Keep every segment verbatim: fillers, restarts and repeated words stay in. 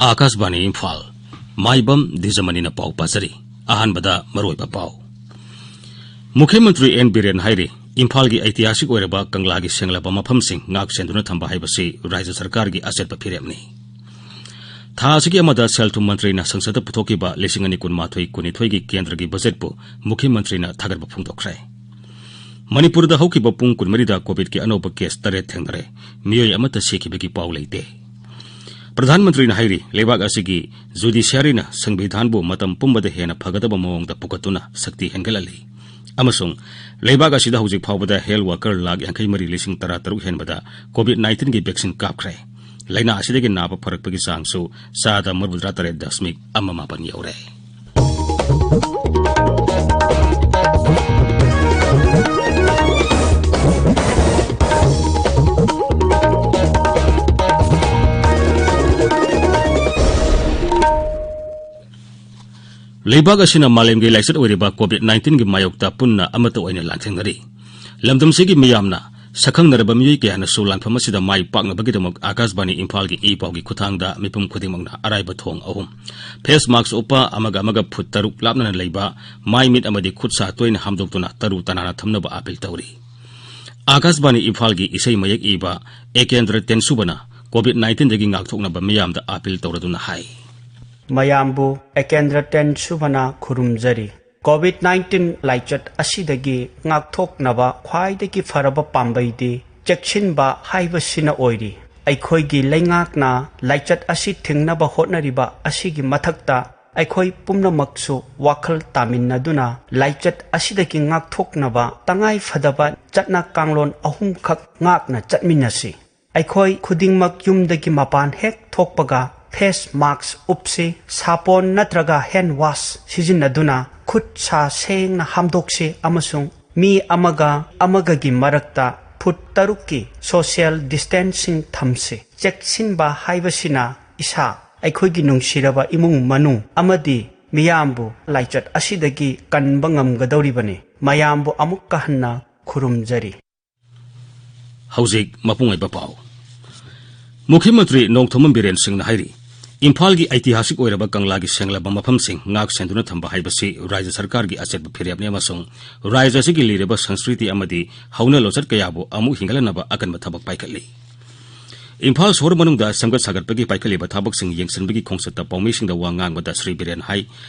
ꯑꯥꯀꯥꯁꯕꯥꯅꯤ ꯏꯝꯐꯥꯜ꯫ ꯃꯥꯏꯕꯝ ꯗꯤꯖꯃꯅꯤꯅ ꯄꯥꯎ ꯄꯥꯖꯔꯤ꯫ ꯑꯍꯥꯟꯕꯗ ꯃꯔꯨꯑꯣꯏꯕ ꯄꯥꯎ꯫ ꯃꯨꯈ꯭ꯌ ꯃꯟꯇ꯭ꯔꯤ ꯑꯦꯟ ꯕꯤꯔꯦꯟ ꯍꯥꯏꯔꯤ, ꯏꯝꯐꯥꯜꯒꯤ ꯑꯩꯇꯤꯍꯥꯁꯤꯛ ꯑꯣꯏꯔꯕ ꯀꯪꯂꯥꯒꯤ ꯁꯦꯡꯂꯕ ꯃꯐꯝꯁꯤꯡ ꯉꯥꯛ ꯁꯦꯟꯗꯨꯅ ꯊꯝꯕ ꯍꯥꯏꯕꯁꯤ ꯔꯥꯖ꯭ꯌ ꯁꯔꯀꯥꯔꯒꯤ ꯑꯆꯦꯠꯄ ꯐꯤꯔꯦꯞꯅꯤ꯫ ꯊꯥ ꯑꯁꯤꯒꯤ ꯑꯃꯗ ꯁꯦꯜ ꯊꯨꯝ ꯃꯟꯇ꯭ꯔꯤꯅ ꯁꯪꯁꯗꯇ ꯄꯨꯊꯣꯛꯈꯤꯕ ꯂꯤꯁꯤꯡ ꯑꯅꯤ ꯀꯨꯟꯃꯥꯊꯣꯏ ꯀꯨꯟꯅꯤꯊꯣꯏꯒꯤ ꯀꯦꯟꯗ꯭ꯔꯒꯤ ꯕꯖꯦꯠꯄꯨ ꯃꯨꯈ꯭ꯌ ꯃꯟꯇ꯭ꯔꯤꯅ ꯊꯥꯒꯠꯄ ꯐꯣꯡꯗꯣꯛꯈ꯭ꯔꯦ꯫ ꯃꯅꯤꯄꯨꯔꯗ ꯍꯧꯈꯤꯕ ꯄꯨꯡ ꯀꯨꯟꯃꯔꯤꯗ ꯀꯣꯚꯤꯗꯀꯤ ꯑꯅꯧꯕ ꯀꯦꯁ ꯇꯔꯦꯠ ꯊꯦꯡꯅꯔꯦ꯫ ꯃꯤꯑꯣꯏ ꯑꯃꯠꯇ ꯁꯤꯈꯤꯕꯒꯤ ꯄꯥꯎ ꯂꯩꯇꯦ꯫ ꯄ꯭ꯔꯙꯥꯟ ꯃꯟꯇ꯭ꯔꯤꯅ ꯍꯥꯏꯔꯤ, ꯂꯩꯕꯥꯛ ꯑꯁꯤꯒꯤ ꯖꯨꯗꯤꯁꯤꯌꯥꯔꯤꯅ ꯁꯪꯕꯤꯙꯥꯟꯕꯨ ꯃꯇꯝ ꯄꯨꯝꯕꯗ ꯍꯦꯟꯅ ꯐꯒꯗꯕ ꯃꯑꯣꯡꯗ ꯄꯨꯈꯠꯇꯨꯅ ꯁꯛꯇꯤ ꯍꯦꯟꯒꯠꯍꯜꯂꯤ ꯑꯃꯁꯨꯡ ꯂꯩꯕꯥꯛ ꯑꯁꯤꯗ ꯍꯧꯖꯤꯛ ꯐꯥꯎꯕꯗ ꯍꯦꯜꯊ ꯋꯥꯔꯀꯔ ꯂꯥꯈ ꯌꯥꯡꯈꯩ ꯃꯔꯤ ꯂꯤꯁꯤꯡ ꯇꯔꯥ ꯇꯔꯨꯛ ꯍꯦꯟꯕꯗ ꯀꯣꯚꯤꯗ ꯅꯥꯏꯟꯇꯤꯟꯒꯤ ꯚꯦꯛꯁꯤꯟ ꯀꯥꯞꯈ꯭ꯔꯦ꯫ ꯂꯥꯏꯅꯥ ꯑꯁꯤꯗꯒꯤ ꯅꯥꯕ ꯐꯔꯛꯄꯒꯤ ꯆꯥꯡꯁꯨ ꯆꯥꯗ ꯃꯔꯤꯐꯨꯇꯔꯥ ꯇꯔꯦꯠ ꯗꯁꯃꯤꯛ ꯑꯃ ꯃꯥꯄꯟ ꯌꯧꯔꯦ꯫ ꯂꯩꯕꯥꯛ ꯑꯁꯤꯅ ꯃꯥꯂꯦꯝꯒꯤ ꯂꯥꯏꯆꯠ ꯑꯣꯏꯔꯤꯕ ꯀꯣꯚꯤꯗ ꯅꯥꯏꯟꯇꯤꯟꯒꯤ ꯃꯥꯌꯣꯛꯇ ꯄꯨꯟꯅ ꯑꯃꯠꯇ ꯑꯣꯏꯅ ꯂꯥꯟꯊꯦꯡꯅꯔꯤ꯫ ꯂꯝꯗꯝꯁꯤꯒꯤ ꯃꯤꯌꯥꯝꯅ ꯁꯛꯈꯪꯅꯔꯕ ꯃꯤꯑꯣꯏ ꯀꯌꯥꯅꯁꯨ ꯂꯥꯟꯐꯝ ꯑꯁꯤꯗ ꯃꯥꯏ ꯄꯥꯛꯅꯕꯒꯤꯗꯃꯛ ꯑꯥꯀꯥꯁꯕꯥꯅꯤ ꯏꯝꯐꯥꯜꯒꯤ ꯏ ꯄꯥꯎꯒꯤ ꯈꯨꯠꯊꯥꯡꯗ ꯃꯤꯄꯨꯝ ꯈꯨꯗꯤꯡꯃꯛꯅ ꯑꯔꯥꯏꯕ ꯊꯣꯡ ꯑꯍꯨꯝ, ꯐꯦꯁ ꯃꯥꯛꯁ ꯎꯞꯄ, ꯑꯃꯒ ꯑꯃꯒ ꯐꯨꯠ ꯇꯔꯨꯛ ꯂꯥꯞꯅꯅ ꯂꯩꯕ, ꯃꯥꯏ ꯃꯤꯠ ꯑꯃꯗꯤ ꯈꯨꯠ ꯁꯥ ꯇꯣꯏꯅ ꯍꯥꯝꯗꯣꯛꯇꯨꯅ ꯇꯔꯨ ꯇꯅꯥꯟꯅ ꯊꯝꯅꯕ ꯑꯥꯄꯤꯜ ꯇꯧꯔꯤ꯫ ꯑꯥꯀꯥꯁꯕꯥꯅꯤ ꯏꯝꯐꯥꯜꯒꯤ ꯏꯁꯩ ꯃꯌꯦꯛ ꯏꯕ ꯑꯦꯀꯦꯟꯗ꯭ꯔ ꯇꯦꯟꯁꯨꯕꯅ ꯀꯣꯚꯤꯗ ꯅꯥꯏꯟꯇꯤꯟꯗꯒꯤ ꯉꯥꯛꯊꯣꯛꯅꯕ ꯃꯤꯌꯥꯝꯗ ꯑꯥꯄꯤꯜ ꯇꯧꯔꯗꯨꯅ ꯍꯥꯏ꯫ ꯃꯌꯥꯝꯕꯨ ꯑꯦꯀꯦꯟꯗ꯭ꯔ ꯇꯦꯟꯁꯨꯕꯅ ꯈꯨꯔꯨꯝꯖꯔꯤ꯫ ꯀꯣꯚꯤꯗ ꯅꯥꯏꯟꯇꯤꯟ ꯂꯥꯏꯆꯠ ꯑꯁꯤꯗꯒꯤ ꯉꯥꯛꯊꯣꯛꯅꯕ ꯈ꯭ꯋꯥꯏꯗꯒꯤ ꯐꯔꯕ ꯄꯥꯝꯕꯩꯗꯤ ꯆꯦꯛꯁꯤꯟꯕ ꯍꯥꯏꯕꯁꯤꯅ ꯑꯣꯏꯔꯤ꯫ ꯑꯩꯈꯣꯏꯒꯤ ꯂꯩꯉꯥꯛꯅ ꯂꯥꯏꯆꯠ ꯑꯁꯤ ꯊꯤꯡꯅꯕ ꯍꯣꯠꯅꯔꯤꯕ ꯑꯁꯤꯒꯤ ꯃꯊꯛꯇ ꯑꯩꯈꯣꯏ ꯄꯨꯝꯅꯃꯛꯁꯨ ꯋꯥꯈꯜ ꯇꯥꯃꯤꯟꯅꯗꯨꯅ ꯂꯥꯏꯆꯠ ꯑꯁꯤꯗꯒꯤ ꯉꯥꯛꯊꯣꯛꯅꯕ ꯇꯉꯥꯏ ꯐꯗꯕ ꯆꯠꯅ ꯀꯥꯡꯂꯣꯟ ꯑꯍꯨꯝꯈꯛ ꯉꯥꯛꯅ ꯆꯠꯃꯤꯟꯅꯁꯤ꯫ ꯑꯩꯈꯣꯏ ꯈꯨꯗꯤꯡꯃꯛ ꯌꯨꯝꯗꯒꯤ ꯃꯄꯥꯟ ꯍꯦꯛ ꯊꯣꯛꯄꯒ ꯐꯦꯁ ꯃꯥꯛꯁ ꯎꯞꯁꯤ, ꯁꯥꯄꯣꯟ ꯅꯠꯇ꯭ꯔꯒ ꯍꯦꯟ ꯋꯥꯁ ꯁꯤꯖꯤꯟꯅꯗꯨꯅ ꯈꯨꯠ ꯁꯥ ꯁꯦꯡꯅ ꯍꯥꯝꯗꯣꯛꯁꯤ ꯑꯃꯁꯨꯡ ꯃꯤ ꯑꯃꯒ ꯑꯃꯒꯒꯤ ꯃꯔꯛꯇ ꯐꯨꯠ ꯇꯔꯨꯛꯀꯤ ꯁꯣꯁꯤꯌꯦꯜ ꯗꯤꯁꯇꯦꯟꯁꯤꯡ ꯊꯝꯁꯤ꯫ ꯆꯦꯛꯁꯤꯟꯕ ꯍꯥꯏꯕꯁꯤꯅ ꯏꯁꯥ, ꯑꯩꯈꯣꯏꯒꯤ ꯅꯨꯡꯁꯤꯔꯕ ꯏꯃꯨꯡ ꯃꯅꯨꯡ ꯑꯃꯗꯤ ꯃꯤꯌꯥꯝꯕꯨ ꯂꯥꯏꯆꯠ ꯑꯁꯤꯗꯒꯤ ꯀꯟꯕ ꯉꯝꯒꯗꯧꯔꯤꯕꯅꯤ꯫ ꯃꯌꯥꯝꯕꯨ ꯑꯃꯨꯛꯀ ꯍꯟꯅ ꯈꯨꯔꯨꯝꯖꯔꯤ꯫ ꯍꯧꯖꯤꯛ ꯃꯄꯨꯡ ꯑꯣꯏꯕ ꯄꯥꯎ꯫ ꯃꯨꯈ꯭ꯌ ꯃꯟꯇ꯭ꯔꯤ ꯅꯣꯡꯊꯣꯝꯕꯝ ꯕꯤꯔꯦꯟ ꯁꯤꯡꯅ ꯍꯥꯏꯔꯤ, ꯏꯝꯐꯥꯜꯒꯤ ꯑꯩꯇꯤꯍꯥꯁꯤꯛ ꯑꯣꯏꯔꯕ ꯀꯪꯂꯥꯒꯤ ꯁꯦꯡꯂꯕ ꯃꯐꯝꯁꯤꯡ ꯉꯥꯛ ꯁꯦꯟꯗꯨꯅ ꯊꯝꯕ ꯍꯥꯏꯕꯁꯤ ꯔꯥꯖ꯭ꯌ ꯁꯔꯀꯥꯔꯒꯤ ꯑꯆꯦꯠꯄ ꯐꯤꯔꯦꯞꯅꯤ ꯑꯃꯁꯨꯡ ꯔꯥꯖ꯭ꯌ ꯑꯁꯤꯒꯤ ꯂꯤꯔꯕ ꯁꯪꯁꯀ꯭ꯔꯤꯇꯤ ꯑꯃꯗꯤ ꯍꯧꯅ ꯂꯣꯟꯆꯠ ꯀꯌꯥꯕꯨ ꯑꯃꯨꯛ ꯍꯤꯡꯒꯠꯍꯟꯅꯕ ꯑꯀꯟꯕ ꯊꯕꯛ ꯄꯥꯏꯈꯠꯂꯤ꯫ ꯏꯝꯐꯥꯜ ꯁꯍꯔ ꯃꯅꯨꯡꯗ ꯁꯦꯝꯒꯠ ꯁꯥꯒꯠꯄꯒꯤ ꯄꯥꯏꯈꯠꯂꯤꯕ ꯊꯕꯛꯁꯤꯡ ꯌꯦꯡꯁꯤꯟꯕꯒꯤ ꯈꯣꯡꯆꯠꯇ ꯄꯥꯎꯃꯤꯁꯤꯡꯗ ꯋꯥ ꯉꯥꯡꯕꯗ ꯁ꯭ꯔꯤ ꯕꯤꯔꯦꯟ ꯍꯥꯏ,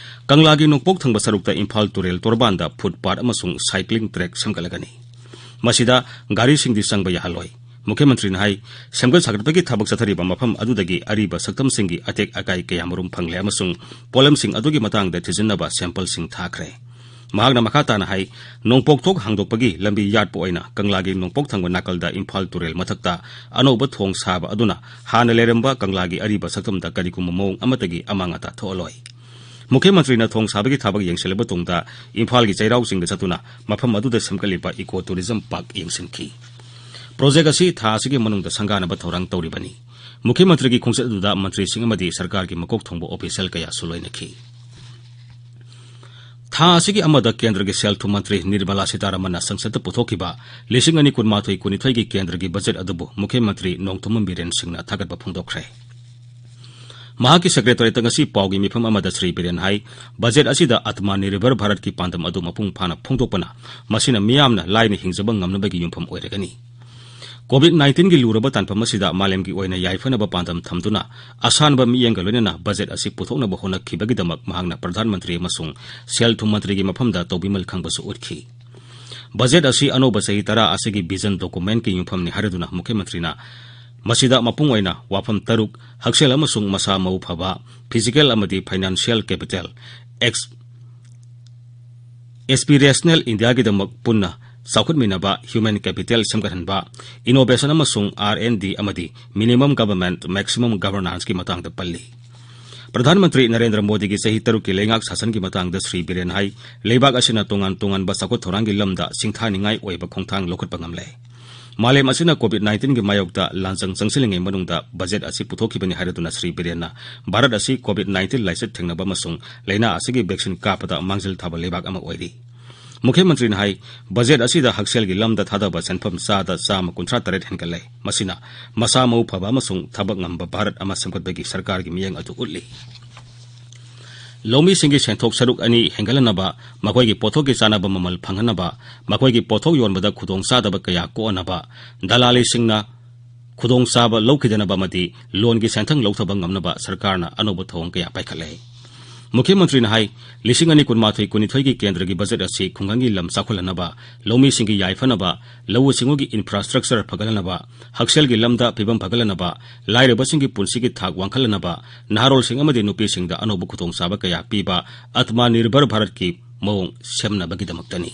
ꯀꯪꯂꯥꯒꯤ ꯅꯣꯡꯄꯣꯛ ꯊꯪꯕ ꯁꯔꯨꯛꯇ ꯏꯝꯐꯥꯜ ꯇꯨꯔꯦꯜ ꯇꯣꯔꯕꯥꯟꯗ ꯐꯨꯠ ꯄꯥꯠ ꯑꯃꯁꯨꯡ ꯁꯥꯏꯀ꯭ꯂꯤꯡ ꯇ꯭ꯔꯦꯛ ꯁꯦꯝꯒꯠꯂꯒꯅꯤ꯫ ꯃꯁꯤꯗ ꯒꯥꯔꯤꯁꯤꯡꯗꯤ ꯆꯪꯕ ꯌꯥꯍꯜꯂꯣꯏ꯫ ꯃꯨꯈ꯭ꯌ ꯃꯟꯇ꯭ꯔꯤꯅ ꯍꯥꯏ, ꯁꯦꯝꯒꯠ ꯁꯥꯒꯠꯄꯒꯤ ꯊꯕꯛ ꯆꯠꯊꯔꯤꯕ ꯃꯐꯝ ꯑꯗꯨꯗꯒꯤ ꯑꯔꯤꯕ ꯁꯛꯇꯝꯁꯤꯡꯒꯤ ꯑꯇꯦꯛ ꯑꯀꯥꯏ ꯀꯌꯥꯃꯔꯨꯝ ꯐꯪꯂꯦ ꯑꯃꯁꯨꯡ ꯄꯣꯠꯂꯝꯁꯤꯡ ꯑꯗꯨꯒꯤ ꯃꯇꯥꯡꯗ ꯊꯤꯖꯤꯟꯅꯕ ꯁꯦꯝꯄꯜꯁꯤꯡ ꯊꯥꯈ꯭ꯔꯦ꯫ ꯃꯍꯥꯛꯅ ꯃꯈꯥ ꯇꯥꯅ ꯍꯥꯏ, ꯅꯣꯡꯄꯣꯛ ꯊꯣꯛ ꯍꯥꯡꯗꯣꯛꯄꯒꯤ ꯂꯝꯕꯤ ꯌꯥꯠꯄ ꯑꯣꯏꯅ ꯀꯪꯂꯥꯒꯤ ꯅꯣꯡꯄꯣꯛ ꯊꯪꯕ ꯅꯥꯀꯜꯗ ꯏꯝꯐꯥꯜ ꯇꯨꯔꯦꯜ ꯃꯊꯛꯇ ꯑꯅꯧꯕ ꯊꯣꯡ ꯁꯥꯕ ꯑꯗꯨꯅ ꯍꯥꯟꯅ ꯂꯩꯔꯝꯕ ꯀꯪꯂꯥꯒꯤ ꯑꯔꯤꯕ ꯁꯛꯇꯝꯗ ꯀꯔꯤꯒꯨꯝꯕ ꯃꯑꯣꯡ ꯑꯃꯠꯇꯒꯤ ꯑꯃꯥꯡ ꯑꯇꯥ ꯊꯣꯛꯍꯜꯂꯣꯏ꯫ ꯃꯨꯈ꯭ꯌ ꯃꯟꯇ꯭ꯔꯤꯅ ꯊꯣꯡ ꯁꯥꯕꯒꯤ ꯊꯕꯛ ꯌꯦꯡꯁꯤꯜꯂꯕ ꯇꯨꯡꯗ ꯏꯝꯐꯥꯜꯒꯤ ꯆꯩꯔꯥꯎ ꯆꯤꯡꯗ ꯆꯠꯇꯨꯅ ꯃꯐꯝ ꯑꯗꯨꯗ ꯁꯦꯝꯒꯠꯂꯤꯕ ꯏꯀꯣ ꯇꯨꯔꯤꯖꯝ ꯄꯥꯔꯛ ꯌꯦꯡꯁꯤꯟꯈꯤ꯫ ꯄ꯭ꯔꯣꯖꯦꯛ ꯑꯁꯤ ꯊꯥ ꯑꯁꯤꯒꯤ ꯃꯅꯨꯡꯗ ꯁꯪꯒꯥꯅꯕ ꯊꯧꯔꯥꯡ ꯇꯧꯔꯤꯕꯅꯤ꯫ ꯃꯨꯈ꯭ꯌ ꯃꯟꯇ꯭ꯔꯤꯒꯤ ꯈꯣꯡꯆꯠ ꯑꯗꯨꯗ ꯃꯟꯇ꯭ꯔꯤꯁꯤꯡ ꯑꯃꯗꯤ ꯁꯔꯀꯥꯔꯒꯤ ꯃꯀꯣꯛ ꯊꯣꯡꯕ ꯑꯣꯐꯤꯁꯤꯌꯦꯜ ꯀꯌꯥꯁꯨ ꯂꯣꯏꯅꯈꯤ꯫ ꯊꯥ ꯑꯁꯤꯒꯤ ꯑꯃꯗ ꯀꯦꯟꯗ꯭ꯔꯒꯤ ꯁꯦꯜ ꯊꯨꯝ ꯃꯟꯇ꯭ꯔꯤ ꯅꯤꯔꯃꯂꯥ ꯁꯤꯇꯥꯔꯥꯃꯟꯅ ꯁꯪꯁꯠꯇ ꯄꯨꯊꯣꯛꯈꯤꯕ ꯂꯤꯁꯤꯡ ꯑꯅꯤ ꯀꯨꯟꯃꯥꯊꯣꯏ ꯀꯨꯟꯅꯤꯊꯣꯏꯒꯤ ꯀꯦꯟꯗ꯭ꯔꯒꯤ ꯕꯖꯦꯠ ꯑꯗꯨꯕꯨ ꯃꯨꯈ꯭ꯌ ꯃꯟꯇ꯭ꯔꯤ ꯅꯣꯡꯊꯣꯝꯕꯝ ꯕꯤꯔꯦꯟ ꯁꯤꯡꯅ ꯊꯥꯒꯠꯄ ꯐꯣꯡꯗꯣꯛꯈ꯭ꯔꯦ꯫ ꯃꯍꯥꯛꯀꯤ ꯁꯦꯀ꯭ꯔꯦꯇꯔꯤꯌꯦꯠꯇ ꯉꯁꯤ ꯄꯥꯎꯒꯤ ꯃꯤꯐꯝ ꯑꯃꯗ ꯁ꯭ꯔꯤ ꯕꯤꯔꯦꯟ ꯍꯥꯏ, ꯕꯖꯦꯠ ꯑꯁꯤꯗ ꯑꯇꯃꯥ ꯅꯤꯔꯚꯔ ꯚꯥꯔꯠꯀꯤ ꯄꯥꯟꯗꯝ ꯑꯗꯨ ꯃꯄꯨꯡ ꯐꯥꯅ ꯐꯣꯡꯗꯣꯛꯄꯅ ꯃꯁꯤꯅ ꯃꯤꯌꯥꯝꯅ ꯂꯥꯏꯅ ꯍꯤꯡꯖꯕ ꯉꯝꯅꯕꯒꯤ ꯌꯨꯝꯐꯝ ꯑꯣꯏꯔꯒꯅꯤ꯫ ꯀꯣꯚꯤꯗ ꯅꯥꯏꯟꯇꯤꯟꯒꯤ ꯂꯨꯔꯕ ꯇꯥꯟꯐꯝ ꯑꯁꯤꯗ ꯃꯥꯂꯦꯝꯒꯤ ꯑꯣꯏꯅ ꯌꯥꯏꯐꯅꯕ ꯄꯥꯟꯗꯝ ꯊꯝꯗꯨꯅ ꯑꯁꯥꯟꯕ ꯃꯤꯠꯌꯦꯡꯒ ꯂꯣꯏꯅꯅ ꯕꯖꯦꯠ ꯑꯁꯤ ꯄꯨꯊꯣꯛꯅꯕ ꯍꯣꯠꯅꯈꯤꯕꯒꯤꯗꯃꯛ ꯃꯍꯥꯛꯅ ꯄ꯭ꯔꯙꯥꯟ ꯃꯟꯇ꯭ꯔꯤ ꯑꯃꯁꯨꯡ ꯁꯦꯜ ꯊꯨꯝ ꯃꯟꯇ꯭ꯔꯤꯒꯤ ꯃꯐꯝꯗ ꯇꯧꯕꯤꯃꯜ ꯈꯪꯕꯁꯨ ꯎꯠꯈꯤ꯫ ꯕꯖꯦꯠ ꯑꯁꯤ ꯑꯅꯧꯕ ꯆꯍꯤ ꯇꯔꯥ ꯑꯁꯤꯒꯤ ꯚꯤꯖꯟ ꯗꯣꯀꯨꯃꯦꯟꯠꯀꯤ ꯌꯨꯝꯐꯝꯅꯤ ꯍꯥꯏꯔꯗꯨꯅ ꯃꯨꯈ꯭ꯌ ꯃꯟꯇ꯭ꯔꯤꯅ ꯃꯁꯤꯗ ꯃꯄꯨꯡ ꯑꯣꯏꯅ ꯋꯥꯐꯝ ꯇꯔꯨꯛ, ꯍꯛꯁꯦꯜ ꯑꯃꯁꯨꯡ ꯃꯁꯥ ꯃꯎ ꯐꯕ, ꯐꯤꯖꯤꯀꯦꯜ ꯑꯃꯗꯤ ꯐꯥꯏꯅꯥꯟꯁꯤꯌꯦꯜ ꯀꯦꯄꯤꯇꯦꯜ, ꯑꯦꯛꯁ-, ꯑꯦꯁꯄꯤꯔꯦꯁꯅꯦꯜ ꯏꯟꯗꯤꯌꯥꯒꯤꯗꯃꯛ ꯄꯨꯟꯅ ꯆꯥꯎꯈꯠꯃꯤꯟꯅꯕ, ꯍ꯭ꯌꯨꯃꯦꯟ ꯀꯦꯄꯤꯇꯦꯜ ꯁꯦꯝꯒꯠꯍꯟꯕ, ꯏꯅꯣꯚꯦꯁꯟ ꯑꯃꯁꯨꯡ ꯑꯥꯔ ꯑꯦꯟ ꯗꯤ ꯑꯃꯗꯤ ꯃꯤꯅꯤꯃꯝ ꯒꯚꯔꯟꯃꯦꯟꯠ, ꯃꯦꯛꯁꯤꯃꯝ ꯒꯚꯔꯅꯥꯟꯁꯀꯤ ꯃꯇꯥꯡꯗ ꯄꯜꯂꯤ꯫ ꯄ꯭ꯔꯙꯥꯟ ꯃꯟꯇ꯭ꯔꯤ ꯅꯔꯦꯟꯗ꯭ꯔ ꯃꯣꯗꯤꯒꯤ ꯆꯍꯤ ꯇꯔꯨꯛꯀꯤ ꯂꯩꯉꯥꯛ ꯁꯥꯁꯟꯒꯤ ꯃꯇꯥꯡꯗ ꯁ꯭ꯔꯤ ꯕꯤꯔꯦꯟ ꯍꯥꯏ, ꯂꯩꯕꯥꯛ ꯑꯁꯤꯅ ꯇꯣꯉꯥꯟ ꯇꯣꯉꯥꯟꯕ ꯆꯥꯎꯈꯠ ꯊꯧꯔꯥꯡꯒꯤ ꯂꯝꯗ ꯁꯤꯡꯊꯥꯅꯤꯡꯉꯥꯏ ꯑꯣꯏꯕ ꯈꯣꯡꯊꯥꯡ ꯂꯧꯈꯠꯄ ꯉꯝꯂꯦ꯫ ꯃꯥꯂꯦꯝ ꯑꯁꯤꯅ ꯀꯣꯚꯤꯗ ꯅꯥꯏꯟꯇꯤꯟꯒꯤ ꯃꯥꯌꯣꯛꯇ ꯂꯥꯟꯖꯪ ꯆꯪꯁꯤꯜꯂꯤꯉꯩ ꯃꯅꯨꯡꯗ ꯕꯖꯦꯠ ꯑꯁꯤ ꯄꯨꯊꯣꯛꯈꯤꯕꯅꯤ ꯍꯥꯏꯔꯗꯨꯅ ꯁ꯭ꯔꯤ ꯕꯤꯔꯦꯟꯅ ꯚꯥꯔꯠ ꯑꯁꯤ ꯀꯣꯚꯤꯗ ꯅꯥꯏꯟꯇꯤꯟ ꯂꯥꯏꯆꯠ ꯊꯦꯡꯅꯕ ꯑꯃꯁꯨꯡ ꯂꯥꯏꯅꯥ ꯑꯁꯤꯒꯤ ꯚꯦꯛꯁꯤꯟ ꯀꯥꯞꯄꯗ ꯃꯥꯡꯖꯤꯜ ꯊꯥꯕ ꯂꯩꯕꯥꯛ ꯑꯃ ꯑꯣꯏꯔꯤ꯫ ꯃꯨꯈ꯭ꯌ ꯃꯟꯇ꯭ꯔꯤꯅ ꯍꯥꯏ, ꯕꯖꯦꯠ ꯑꯁꯤꯗ ꯍꯛꯁꯦꯜꯒꯤ ꯂꯝꯗ ꯊꯥꯗꯕ ꯁꯦꯟꯐꯝ ꯆꯥꯗ ꯆꯥꯝꯃ ꯀꯨꯟꯊ꯭ꯔꯥ ꯇꯔꯦꯠ ꯍꯦꯟꯒꯠꯂꯦ꯫ ꯃꯁꯤꯅ ꯃꯁꯥ ꯃꯎ ꯐꯕ ꯑꯃꯁꯨꯡ ꯊꯕꯛ ꯉꯝꯕ ꯚꯥꯔꯠ ꯑꯃ ꯁꯦꯝꯒꯠꯄꯒꯤ ꯁꯔꯀꯥꯔꯒꯤ ꯃꯤꯠꯌꯦꯡ ꯑꯗꯨ ꯎꯠꯂꯤ꯫ ꯂꯧꯃꯤꯁꯤꯡꯒꯤ ꯁꯦꯟꯊꯣꯛ ꯁꯔꯨꯛ ꯑꯅꯤ ꯍꯦꯟꯒꯠꯍꯟꯅꯕ, ꯃꯈꯣꯏꯒꯤ ꯄꯣꯠꯊꯣꯛꯀꯤ ꯆꯥꯅꯕ ꯃꯃꯜ ꯐꯪꯍꯟꯅꯕ, ꯃꯈꯣꯏꯒꯤ ꯄꯣꯠꯊꯣꯛ ꯌꯣꯟꯕꯗ ꯈꯨꯗꯣꯡꯆꯥꯗꯕ ꯀꯌꯥ ꯀꯣꯛꯍꯟꯅꯕ, ꯗꯂꯥꯂꯤꯁꯤꯡꯅ ꯈꯨꯗꯣꯡꯆꯥꯕ ꯂꯧꯈꯤꯗꯅꯕ ꯑꯃꯗꯤ ꯂꯣꯟꯒꯤ ꯁꯦꯟꯊꯪ ꯂꯧꯊꯕ ꯉꯝꯅꯕ ꯁꯔꯀꯥꯔꯅ ꯑꯅꯧꯕ ꯊꯧꯑꯣꯡ ꯀꯌꯥ ꯄꯥꯏꯈꯠꯂꯦ꯫ ꯃꯨꯈ꯭ꯌ ꯃꯟꯇ꯭ꯔꯤꯅ ꯍꯥꯏ, ꯂꯤꯁꯤꯡ ꯑꯅꯤ ꯀꯨꯟꯃꯥꯊꯣꯏ ꯀꯨꯟꯅꯤꯊꯣꯏꯒꯤ ꯀꯦꯟꯗ꯭ꯔꯒꯤ ꯕꯖꯦꯠ ꯑꯁꯤ ꯈꯨꯡꯒꯪꯒꯤ ꯂꯝ ꯆꯥꯎꯈꯠꯍꯟꯅꯕ, ꯂꯧꯃꯤꯁꯤꯡꯒꯤ ꯌꯥꯏꯐꯅꯕ, ꯂꯧꯎ ꯁꯤꯡꯎꯒꯤ ꯏꯟꯐ꯭ꯔꯥꯁ꯭ꯇ꯭ꯔꯛꯆꯔ ꯐꯒꯠꯍꯟꯅꯕ, ꯍꯛꯁꯦꯜꯒꯤ ꯂꯝꯗ ꯐꯤꯕꯝ ꯐꯒꯠꯍꯟꯅꯕ, ꯂꯥꯏꯔꯕꯁꯤꯡꯒꯤ ꯄꯨꯟꯁꯤꯒꯤ ꯊꯥꯛ ꯋꯥꯡꯈꯠꯍꯟꯅꯕ, ꯅꯍꯥꯔꯣꯜꯁꯤꯡ ꯑꯃꯗꯤ ꯅꯨꯄꯤꯁꯤꯡꯗ ꯑꯅꯧꯕ ꯈꯨꯗꯣꯡꯆꯥꯕ ꯀꯌꯥ ꯄꯤꯕ ꯑꯠꯃꯥ ꯅꯤꯔꯚꯔ ꯚꯥꯔꯠꯀꯤ ꯃꯑꯣꯡ ꯁꯦꯝꯅꯕꯒꯤꯗꯃꯛꯇꯅꯤ꯫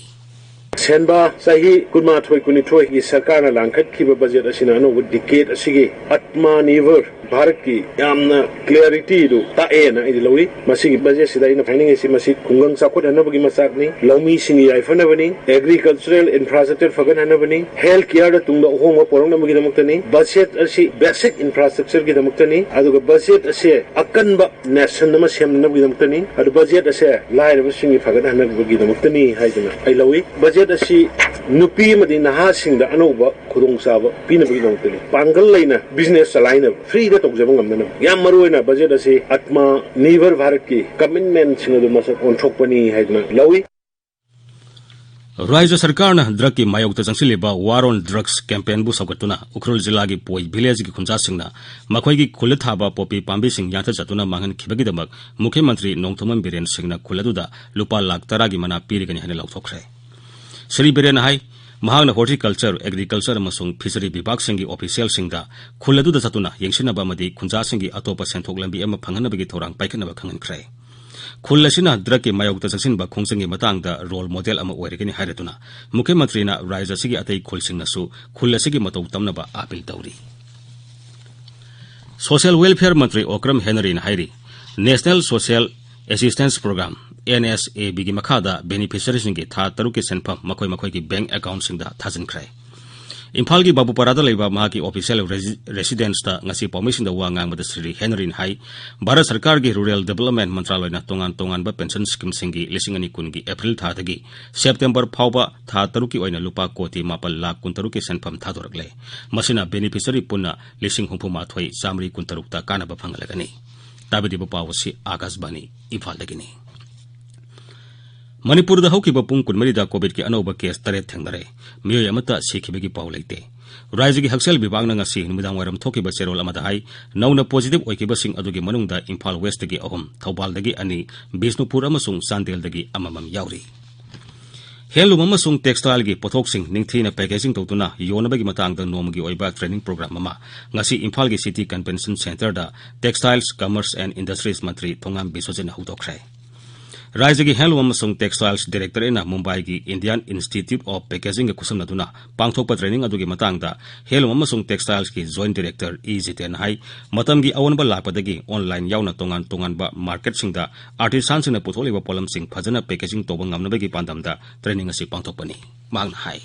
ꯁꯦꯝꯕ ꯆꯍꯤ ꯀꯨꯟꯃꯥꯊꯣꯏ ꯀꯨꯟꯅꯤꯊꯣꯏꯒꯤ ꯁꯔꯀꯥꯔꯅ ꯂꯥꯡꯈꯠꯈꯤꯕ ꯕꯖꯦꯠ ꯑꯁꯤꯅ ꯑꯅꯧꯕ ꯗꯤꯀꯦꯠ ꯑꯁꯤꯒꯤ ꯑꯠꯃꯥ ꯅꯤꯔꯚꯔ ꯚꯥꯔꯠꯀꯤ ꯌꯥꯝꯅ ꯀ꯭ꯂꯤꯌꯥꯔꯤꯇꯤꯗꯨ ꯇꯥꯛꯑꯦꯅ ꯑꯩꯗꯤ ꯂꯧꯏ꯫ ꯃꯁꯤꯒꯤ ꯕꯖꯦꯠꯁꯤꯗ ꯑꯩꯅ ꯍꯥꯏꯅꯤꯡꯉꯤꯁꯤ, ꯃꯁꯤ ꯈꯨꯡꯒꯪ ꯆꯥꯎꯈꯠꯍꯟꯅꯕꯒꯤ ꯃꯆꯥꯛꯅꯤ, ꯂꯧꯃꯤꯁꯤꯡꯒꯤ ꯌꯥꯏꯐꯅꯕꯅꯤ, ꯑꯦꯒ꯭ꯔꯤꯀꯜꯆꯔꯦꯜ ꯏꯟꯐ꯭ꯔꯥꯁ꯭ꯇ꯭ꯔꯛꯆꯔ ꯐꯒꯠꯍꯟꯅꯕꯅꯤ, ꯍꯦꯜꯊ ꯀꯤꯌꯔꯗ ꯇꯨꯡꯗ ꯑꯍꯣꯡꯕ ꯄꯨꯔꯛꯅꯕꯒꯤꯗꯃꯛꯇꯅꯤ꯫ ꯕꯖꯦꯠ ꯑꯁꯤ ꯕꯦꯁꯤꯛ ꯏꯟꯐ꯭ꯔꯥꯁ꯭ꯇ꯭ꯔꯛꯆꯔꯒꯤꯗꯃꯛꯇꯅꯤ, ꯑꯗꯨꯒ ꯕꯖꯦꯠ ꯑꯁꯦ ꯑꯀꯟꯕ ꯅꯦꯁꯟ ꯑꯃ ꯁꯦꯝꯅꯅꯕꯒꯤꯗꯃꯛꯇꯅꯤ꯫ ꯑꯗꯨ ꯕꯖꯦꯠ ꯑꯁꯦ ꯂꯥꯏꯔꯕꯁꯤꯡꯒꯤ ꯐꯒꯠꯍꯟꯅꯕꯒꯤꯗꯃꯛꯇꯅꯤ ꯍꯥꯏꯗꯨꯅ ꯑꯩ ꯂꯧꯏ꯫ ꯕꯖꯦꯠ ꯑꯁꯤ ꯅꯨꯄꯤ ꯑꯃꯗꯤ ꯅꯍꯥꯁꯤꯡꯗ ꯑꯅꯧꯕ ꯈꯨꯗꯣꯡꯆꯥꯕ ꯄꯤꯅꯕꯒꯤꯗꯃꯛꯇꯅꯤ꯫ ꯄꯥꯡꯒꯜ ꯂꯩꯅ ꯕꯤꯖꯤꯅꯦꯁ ꯆꯂꯥꯏꯅꯕ, ꯐ꯭ꯔꯤꯗ ꯇꯧꯖꯕ ꯉꯝꯅꯅꯕ꯫ ꯌꯥꯝ ꯃꯔꯨꯑꯣꯏꯅ ꯕꯖꯦꯠ ꯑꯁꯤ ꯑꯠꯃꯥ ꯅꯤꯔꯚꯔ ꯚꯥꯔꯠꯀꯤ ꯀꯃꯤꯠꯃꯦꯟꯁꯤꯡ ꯑꯗꯨ ꯃꯁꯛ ꯑꯣꯟꯊꯣꯛꯄꯅꯤ ꯍꯥꯏꯗꯨꯅ ꯂꯧꯏ꯫ ꯔꯥꯖ꯭ꯌ ꯁꯔꯀꯥꯔꯅ ꯗ꯭ꯔꯒꯀꯤ ꯃꯥꯌꯣꯛꯇ ꯆꯪꯁꯤꯜꯂꯤꯕ War on Drugs ꯀꯦꯝꯄꯦꯟꯕꯨ ꯁꯧꯒꯠꯇꯨꯅ ꯎꯈ꯭ꯔꯨꯜ ꯖꯤꯂꯥꯒꯤ ꯄꯣꯏ ꯚꯤꯂꯦꯖꯀꯤ ꯈꯨꯟꯖꯥꯁꯤꯡꯅ ꯃꯈꯣꯏꯒꯤ ꯈꯨꯜꯗ ꯊꯥꯕ ꯄꯣꯄꯤ ꯄꯥꯝꯕꯤꯁꯤꯡ ꯌꯥꯟꯊꯠꯆꯗꯨꯅ ꯃꯥꯡꯍꯟꯈꯤꯕꯒꯤꯗꯃꯛ ꯃꯨꯈ꯭ꯌ ꯃꯟꯇ꯭ꯔꯤ ꯅꯣꯡꯊꯣꯝꯕꯝ ꯕꯤꯔꯦꯟ ꯁꯤꯡꯅ ꯈꯨꯜ ꯑꯗꯨꯗ ꯂꯨꯄꯥ ꯂꯥꯈ ꯇꯔꯥꯒꯤ ꯃꯅꯥ ꯄꯤꯔꯒꯅꯤ ꯍꯥꯏꯅ ꯂꯥꯎꯊꯣꯛꯈ꯭ꯔꯦ꯫ ꯁ꯭ꯔꯤ ꯕꯤꯔꯦꯟꯅ ꯍꯥꯏ, ꯃꯍꯥꯛꯅ ꯍꯣꯔꯇꯤꯀꯜꯆꯔ, ꯑꯦꯒ꯭ꯔꯤꯀꯜꯆꯔ ꯑꯃꯁꯨꯡ ꯐꯤꯁꯔꯤ ꯕꯤꯚꯥꯒꯁꯤꯡꯒꯤ ꯑꯣꯐꯤꯁꯤꯌꯦꯜꯁꯤꯡꯗ ꯈꯨꯜ ꯑꯗꯨꯗ ꯆꯠꯇꯨꯅ ꯌꯦꯡꯁꯤꯟꯅꯕ ꯑꯃꯗꯤ ꯈꯨꯟꯖꯥꯁꯤꯡꯒꯤ ꯑꯇꯣꯞꯄ ꯁꯦꯟꯊꯣꯛ ꯂꯝꯕꯤ ꯑꯃ ꯐꯪꯍꯟꯅꯕꯒꯤ ꯊꯧꯔꯥꯡ ꯄꯥꯏꯈꯠꯅꯕ ꯈꯪꯍꯟꯈ꯭ꯔꯦ꯫ ꯈꯨꯜ ꯑꯁꯤꯅ ꯗ꯭ꯔꯒꯀꯤ ꯃꯥꯌꯣꯛꯇ ꯆꯪꯁꯤꯟꯕ ꯈꯣꯡꯖꯪꯒꯤ ꯃꯇꯥꯡꯗ ꯔꯣꯜ ꯃꯣꯗꯦꯜ ꯑꯃ ꯑꯣꯏꯔꯒꯅꯤ ꯍꯥꯏꯔꯗꯨꯅ ꯃꯨꯈ꯭ꯌ ꯃꯟꯇ꯭ꯔꯤꯅ ꯔꯥꯖ꯭ꯌ ꯑꯁꯤꯒꯤ ꯑꯇꯩ ꯈꯨꯜꯁꯤꯡꯅꯁꯨ ꯈꯨꯜ ꯑꯁꯤꯒꯤ ꯃꯇꯧ ꯇꯝꯅꯕ ꯑꯥꯄꯤꯜ ꯇꯧꯔꯤ꯫ ꯁꯣꯁꯤꯌꯦꯜ ꯋꯦꯜꯐꯤꯌꯔ ꯃꯟꯇ꯭ꯔꯤ ꯑꯣꯀ꯭ꯔꯝ ꯍꯦꯅꯔꯤꯅ ꯍꯥꯏꯔꯤ, ꯅꯦꯁꯅꯦꯜ ꯁꯣꯁꯤꯌꯦꯜ ꯑꯦꯁꯤꯁꯇꯦꯟꯁ ꯄ꯭ꯔꯣꯒ꯭ꯔꯥꯝ, NSAPꯒꯤ ꯃꯈꯥꯗ ꯕꯦꯅꯤꯐꯤꯁꯔꯤꯁꯤꯡꯒꯤ ꯊꯥ ꯇꯔꯨꯛꯀꯤ ꯁꯦꯟꯐꯝ ꯃꯈꯣꯏ ꯃꯈꯣꯏꯒꯤ ꯕꯦꯡꯛ ꯑꯦꯀꯥꯎꯟꯠꯁꯤꯡꯗ ꯊꯥꯖꯤꯟꯈ꯭ꯔꯦ꯫ ꯏꯝꯐꯥꯜꯒꯤ ꯕꯥꯕꯨꯄꯥꯔꯥꯗ ꯂꯩꯕ ꯃꯍꯥꯛꯀꯤ official resi-, residence-ꯇ ꯉꯁꯤ ꯄꯥꯎꯃꯤꯁꯤꯡꯗ ꯋꯥ ꯉꯥꯡꯕꯗ ꯁ꯭ꯔꯤ ꯍꯦꯅꯔꯤꯅ ꯍꯥꯏ, ꯚꯥꯔꯠ ꯁꯔꯀꯥꯔꯒꯤ Rural Development ꯃꯟꯇ꯭ꯔꯥꯂꯣꯏꯅ ꯇꯣꯉꯥꯟ ꯇꯣꯉꯥꯟꯕ pension scheme-ꯁꯤꯡꯒꯤ ꯂꯤꯁꯤꯡ ꯑꯅꯤ ꯀꯨꯟꯒꯤ April ꯊꯥꯗꯒꯤ September ꯐꯥꯎꯕ ꯊꯥ ꯇꯔꯨꯛꯀꯤ ꯑꯣꯏꯅ ꯂꯨꯄꯥ ꯀꯣꯇꯤ ꯃꯥꯄꯜ ꯂꯥꯈ ꯀꯨꯟꯇꯔꯨꯛꯀꯤ ꯁꯦꯟꯐꯝ ꯊꯥꯗꯣꯔꯛꯂꯦ꯫ ꯃꯁꯤꯅ beneficiary ꯄꯨꯟꯅ ꯂꯤꯁꯤꯡ ꯍꯨꯝꯐꯨ ꯃꯥꯊꯣꯏ ꯆꯥꯃꯔꯤ ꯀꯨꯟꯇꯔꯨꯛꯇ ꯀꯥꯟꯅꯕ ꯐꯪꯍꯜꯂꯒꯅꯤ꯫ ꯇꯥꯕꯤꯔꯤꯕ ꯄꯥꯎ ꯑꯁꯤ ꯑꯥꯀꯥꯁꯕꯥꯅꯤ ꯏꯝꯐꯥꯜꯗꯒꯤꯅꯤ꯫ ꯃꯅꯤꯄꯨꯔꯗ ꯍꯧꯈꯤꯕ ꯄꯨꯡ ꯀꯨꯟꯃꯔꯤꯗ COVID-ꯀꯤ ꯑꯅꯧꯕ case ꯇꯔꯦꯠ ꯊꯦꯡꯅꯔꯦ꯫ ꯃꯤꯑꯣꯏ ꯑꯃꯠꯇ ꯁꯤꯈꯤꯕꯒꯤ ꯄꯥꯎ ꯂꯩꯇꯦ꯫ ꯔꯥꯖ꯭ꯌꯒꯤ ꯍꯛꯁꯦꯜ ꯕꯤꯚꯥꯒꯅ ꯉꯁꯤ ꯅꯨꯃꯤꯗꯥꯡꯋꯥꯏꯔꯝ ꯊꯣꯛꯈꯤꯕ ꯆꯦꯔꯣꯜ ꯑꯃꯗ ꯍꯥꯏ, ꯅꯧꯅ positive ꯑꯣꯏꯈꯤꯕꯁꯤꯡ ꯑꯗꯨꯒꯤ ꯃꯅꯨꯡꯗ ꯏꯝꯐꯥꯜ West-ꯇꯒꯤ ꯑꯍꯨꯝ, ꯊꯧꯕꯥꯜꯗꯒꯤ ꯑꯅꯤ, ꯕꯤꯁꯅꯨꯄꯨꯔ ꯑꯃꯁꯨꯡ ꯆꯥꯟꯗꯦꯜꯗꯒꯤ ꯑꯃꯃꯝ ꯌꯥꯎꯔꯤ꯫ Handloom ꯑꯃꯁꯨꯡ textile-ꯒꯤ ꯄꯣꯠꯊꯣꯛꯁꯤꯡ ꯅꯤꯡꯊꯤꯅ packaging ꯇꯧꯗꯨꯅ ꯌꯣꯟꯅꯕꯒꯤ ꯃꯇꯥꯡꯗ ꯅꯣꯡꯃꯒꯤ ꯑꯣꯏꯕ training program ꯑꯃ ꯉꯁꯤ ꯏꯝꯐꯥꯜꯒꯤ City Convention Centre-ꯗ Textiles, Commerce and Industries ꯃꯟꯇ꯭ꯔꯤ ꯊꯣꯉꯥꯝ ꯕꯤꯁ꯭ꯋꯖꯤꯠꯅ ꯍꯧꯗꯣꯛꯈ꯭ꯔꯦ꯫ ꯔꯥꯖ꯭ꯌꯒꯤ Handloom ꯑꯃꯁꯨꯡ Textiles Directorate-ꯅ ꯃꯨꯝꯕꯥꯏꯒꯤ Indian Institute of Packaging-ꯒ ꯈꯨꯠꯁꯝꯅꯗꯨꯅ ꯄꯥꯡꯊꯣꯛꯄ training ꯑꯗꯨꯒꯤ ꯃꯇꯥꯡꯗ Handloom ꯑꯃꯁꯨꯡ Textiles-ꯀꯤ Joint Director ꯏ ꯖꯤꯇꯦꯟꯅ ꯍꯥꯏ, ꯃꯇꯝꯒꯤ ꯑꯑꯣꯟꯕ ꯂꯥꯛꯄꯗꯒꯤ online ꯌꯥꯎꯅ ꯇꯣꯉꯥꯟ ꯇꯣꯉꯥꯟꯕ market-ꯁꯤꯡꯗ artisan-ꯁꯤꯡꯅ ꯄꯨꯊꯣꯛꯂꯤꯕ ꯄꯣꯠꯂꯝꯁꯤꯡ ꯐꯖꯅ packaging ꯇꯧꯕ ꯉꯝꯅꯕꯒꯤ ꯄꯥꯟꯗꯝꯗ training ꯑꯁꯤ ꯄꯥꯡꯊꯣꯛꯄꯅꯤ꯫ ꯃꯍꯥꯛꯅ ꯍꯥꯏ꯫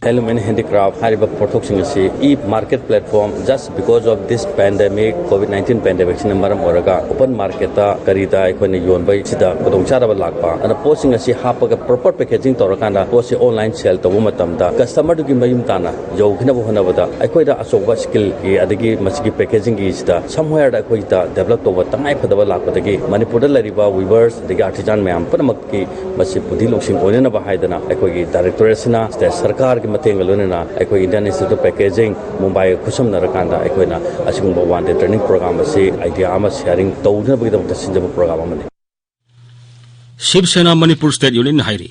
Handloom and handicraft ꯍꯥꯏꯔꯤꯕ ꯄꯣꯠꯊꯣꯛꯁꯤꯡ ꯑꯁꯤ e-market platform, just because of this pandemic, COVID nineteen pandemic-ꯁꯤꯅ ꯃꯔꯝ ꯑꯣꯏꯔꯒ open market-ꯇ ꯀꯔꯤꯗ ꯑꯩꯈꯣꯏꯅ ꯌꯣꯟꯕꯁꯤꯗ ꯈꯨꯗꯣꯡꯆꯥꯗꯕ ꯂꯥꯛꯄ꯫ ꯑꯗꯨꯅ ꯄꯣꯠꯁꯤꯡ ꯑꯁꯤ ꯍꯥꯞꯄꯒ proper packaging ꯇꯧꯔꯀꯥꯟꯗ ꯄꯣꯠꯁꯤ online sale ꯇꯧꯕ ꯃꯇꯝꯗ customer-ꯗꯨꯒꯤ ꯃꯌꯨꯝ ꯇꯥꯟꯅ ꯌꯧꯈꯤꯅꯕ ꯍꯣꯠꯅꯕꯗ ꯑꯩꯈꯣꯏꯗ ꯑꯆꯧꯕ skill-ꯒꯤ ꯑꯗꯒꯤ ꯃꯁꯤꯒꯤ packaging-ꯒꯤꯁꯤꯗ somewhere-ꯗ ꯑꯩꯈꯣꯏꯗ develop ꯇꯧꯕ ꯇꯉꯥꯏ ꯐꯗꯕ ꯂꯥꯛꯄꯗꯒꯤ ꯃꯅꯤꯄꯨꯔꯗ ꯂꯩꯔꯤꯕ weavers ꯑꯗꯒꯤ artisan ꯃꯌꯥꯝ ꯄꯨꯝꯅꯃꯛ ꯀꯤ ꯃꯁꯤ ꯕꯨꯙꯤ ꯂꯧꯁꯤꯡ ꯑꯣꯏꯅꯅꯕ ꯍꯥꯏꯗꯅ ꯑꯩꯈꯣꯏꯒꯤ directorate-ꯁꯤꯅ state ꯁꯔꯀꯥꯔꯒꯤ ꯃꯇꯦꯡꯒ ꯂꯣꯏꯅꯅ ꯑꯩꯈꯣꯏ Indian Institute of Packaging ꯃꯨꯝꯕꯥꯏꯒ ꯈꯨꯠꯁꯝꯅꯔꯀꯥꯟꯗ ꯑꯩꯈꯣꯏꯅ ꯑꯁꯤꯒꯨꯝꯕ one day training program ꯑꯁꯤ idea ꯑꯃ sharing ꯇꯧꯅꯕꯒꯤꯗꯃꯛꯇ ꯁꯤꯟꯖꯕ program ꯑꯃꯅꯤ꯫ ꯁꯤꯕ ꯁꯦꯅꯥ ꯃꯅꯤꯄꯨꯔ State Unit-ꯅ ꯍꯥꯏꯔꯤ,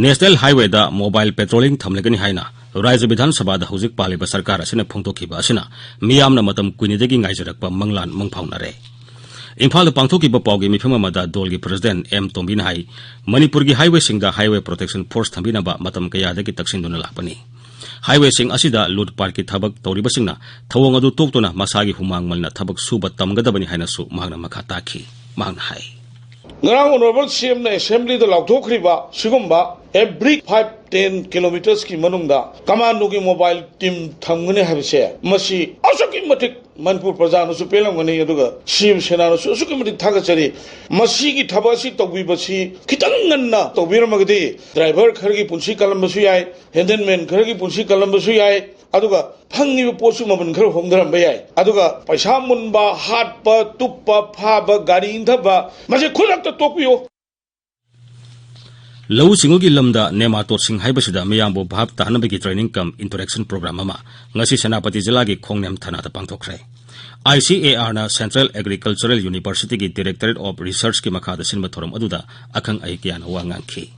National Highway-ꯗ mobile patrolling ꯊꯝꯂꯒꯅꯤ ꯍꯥꯏꯅ ꯔꯥꯖ꯭ꯌ ꯕꯤꯙꯥꯟ ꯁꯚꯥꯗ ꯍꯧꯖꯤꯛ ꯄꯥꯜꯂꯤꯕ ꯁꯔꯀꯥꯔ ꯑꯁꯤꯅ ꯐꯣꯡꯗꯣꯛꯈꯤꯕ ꯑꯁꯤꯅ ꯃꯤꯌꯥꯝꯅ ꯃꯇꯝ ꯀꯨꯏꯅꯗꯒꯤ ꯉꯥꯏꯖꯔꯛꯄ ꯃꯪꯂꯥꯟ ꯃꯪꯐꯥꯎꯅꯔꯦ꯫ ꯏꯝꯐꯥꯜꯗ ꯄꯥꯡꯊꯣꯛꯈꯤꯕ ꯄꯥꯎꯒꯤ ꯃꯤꯐꯝ ꯑꯃꯗ ꯗꯣꯜꯒꯤ President ꯑꯦꯝ ꯇꯣꯝꯕꯤꯅ ꯍꯥꯏ, ꯃꯅꯤꯄꯨꯔꯒꯤ highway-ꯁꯤꯡꯗ Highway Protection Force ꯊꯝꯕꯤꯅꯕ ꯃꯇꯝ ꯀꯌꯥꯗꯒꯤ ꯇꯛꯁꯤꯟꯗꯨꯅ ꯂꯥꯛꯄꯅꯤ꯫ Highway-ꯁꯤꯡ ꯑꯁꯤꯗ ꯂꯨꯠ ꯄꯥꯠꯀꯤ ꯊꯕꯛ ꯇꯧꯔꯤꯕꯁꯤꯡꯅ ꯊꯧꯑꯣꯡ ꯑꯗꯨ ꯇꯣꯛꯇꯨꯅ ꯃꯁꯥꯒꯤ ꯍꯨꯃꯥꯡ ꯃꯟꯅ ꯊꯕꯛ ꯁꯨꯕ ꯇꯝꯒꯗꯕꯅꯤ ꯍꯥꯏꯅꯁꯨ ꯃꯍꯥꯛꯅ ꯃꯈꯥ ꯇꯥꯈꯤ꯫ ꯃꯍꯥꯛꯅ ꯍꯥꯏ꯫ ꯉꯔꯥꯡ ꯑꯣꯅꯔꯦꯕꯜ ꯁꯤ ꯑꯦꯝꯅ ꯑꯦꯁꯦꯝꯕ꯭ꯂꯤꯗ ꯂꯥꯎꯊꯣꯛꯈ꯭ꯔꯤꯕ ꯁꯤꯒꯨꯝꯕ every five ten kilometersꯀꯤ ꯃꯅꯨꯡꯗ ꯀꯃꯥꯟꯗꯣꯒꯤ ꯃꯣꯕꯥꯏꯜ ꯇꯤꯝ ꯊꯝꯒꯅꯤ ꯍꯥꯏꯕꯁꯦ, ꯃꯁꯤ ꯑꯁꯨꯛꯀꯤ ꯃꯇꯤꯛ ꯃꯅꯤꯄꯨꯔ ꯄ꯭ꯔꯖꯥꯅꯁꯨ ꯄꯦꯜꯂꯝꯒꯅꯤ, ꯑꯗꯨꯒ ꯁꯤ ꯑꯦꯝ ꯁꯦꯅꯥꯅꯁꯨ ꯑꯁꯨꯛꯀꯤ ꯃꯇꯤꯛ ꯊꯥꯒꯠꯆꯔꯤ꯫ ꯃꯁꯤꯒꯤ ꯊꯕꯛ ꯑꯁꯤ ꯇꯧꯕꯤꯕꯁꯤ ꯈꯤꯇꯪ ꯉꯟꯅ ꯇꯧꯕꯤꯔꯝꯃꯒꯗꯤ ꯗ꯭ꯔꯥꯏꯚꯔ ꯈꯔꯒꯤ ꯄꯨꯟꯁꯤ ꯀꯜꯂꯝꯕꯁꯨ ꯌꯥꯏ, ꯍꯦꯟꯗꯜꯃꯦꯟ ꯈꯔꯒꯤ ꯄꯨꯟꯁꯤ ꯀꯜꯂꯝꯕꯁꯨ ꯌꯥꯏ, ꯑꯗꯨꯒ ꯐꯪꯉꯤꯕ ꯄꯣꯠꯁꯨ ꯃꯃꯜ ꯈꯔ ꯍꯣꯡꯊꯔꯝꯕ ꯌꯥꯏ꯫ ꯑꯗꯨꯒ ꯄꯩꯁꯥ ꯃꯨꯟꯕ, ꯍꯥꯠꯄ, ꯇꯨꯞꯄ, ꯐꯥꯕ, ꯒꯥꯔꯤ ꯏꯟꯊꯕ, ꯃꯁꯤ ꯈꯨꯗꯛꯇ ꯇꯣꯛꯄꯤꯌꯨ꯫ ꯂꯧꯎ ꯁꯤꯡꯎꯒꯤ ꯂꯝꯗ ꯅꯦꯃꯥꯇꯣꯠꯁꯤꯡ ꯍꯥꯏꯕꯁꯤꯗ ꯃꯤꯌꯥꯝꯕꯨ ꯚꯥꯞ ꯇꯥꯍꯟꯕꯒꯤ training cum interaction program ꯑꯃ ꯉꯁꯤ ꯁꯦꯅꯥꯄꯇꯤ ꯖꯤꯂꯥꯒꯤ ꯈꯣꯡꯅꯦꯝ ꯊꯥꯅꯥꯗ ꯄꯥꯡꯊꯣꯛꯈ꯭ꯔꯦ꯫ ICARꯅ Central Agricultural Universityꯒꯤ Directorate of Researchꯀꯤ ꯃꯈꯥꯗ ꯁꯤꯟꯕ ꯊꯧꯔꯝ ꯑꯗꯨꯗ ꯑꯈꯪ ꯑꯍꯩ ꯀꯌꯥꯅ ꯋꯥ ꯉꯥꯡꯈꯤ꯫